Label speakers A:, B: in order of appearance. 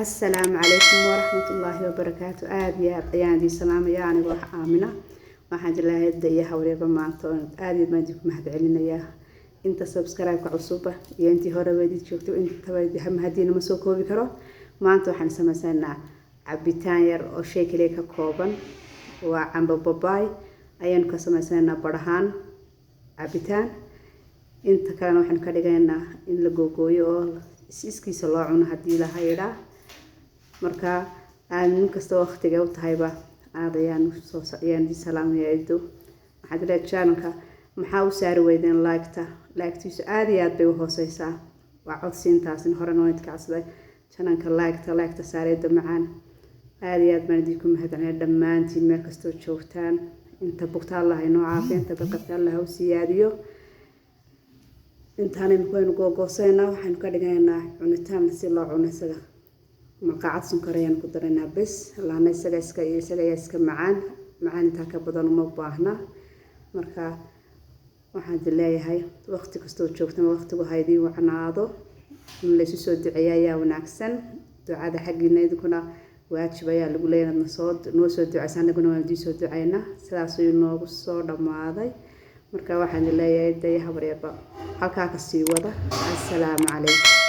A: Asalaamu calaykum waraxmatullaahi wabarakaatu. Aada iyo aad ayaan idiin salaamaya anigoo ah Aamina. Waxaan jeclahay hadda iyo hawreeba maanta oo aada iyo baan idinku mahadcelinayaa inta subscribe-ka cusuba iyo intii horeba idin joogto, intaba mahadiina ma soo koobi karo. Maanta waxaan samaysanaa cabitaan yar oo shay kaliya ka kooban, waa cambo babaay ayaanu ka samaysanaa barahaan cabitaan. Inta kalena waxaanu ka dhigaynaa in la googooyo oo iskiisa loo cuno haddii la yidhaa. Marka aad nin kasta waqtiga u tahayba, aad ayaan soo ayaan idin salaamaya. Edo, waxaad leedahay channelka maxaa u saari weydeen like-ta? Like-tiisu aada iyo aad bay u hooseysaa. Waa codsiintaasina horena waan idinka codsaday channelka like-ta, like-ta saareeda macaan. Aada iyo aad baan idinku mahadcelinaya dhammaantiin meel kastoo joogtaan. Inta bugta Allah inoo caafiyo, inta badqabta Allah u siyaadiyo. Intaan imika waynu googoosaynaa, waxaynu ka dhigaynaa cunitaan si loo cuno. Isaga malqacad sonkor ayaan ku daraynaa bes, laana isaga iska isaga ayaa iska macaan macaan, intaa ka badan uma baahna. Marka waxaan idin leeyahay waqti kastoo joogtama waqtigu ha idiin wacnaado. In laysu soo duceeya ayaa wanaagsan. Ducada xaggiina idinkuna waajib ayaa lagu leeyahay inaad nasoo noo soo ducaysa, annaguna waan idiin soo ducaynaa. Sidaas ayuu noogu soo dhammaaday. Marka waxaan idin leeyahay daya habaryarba halkaa ka sii wada. Assalaamu calaykum.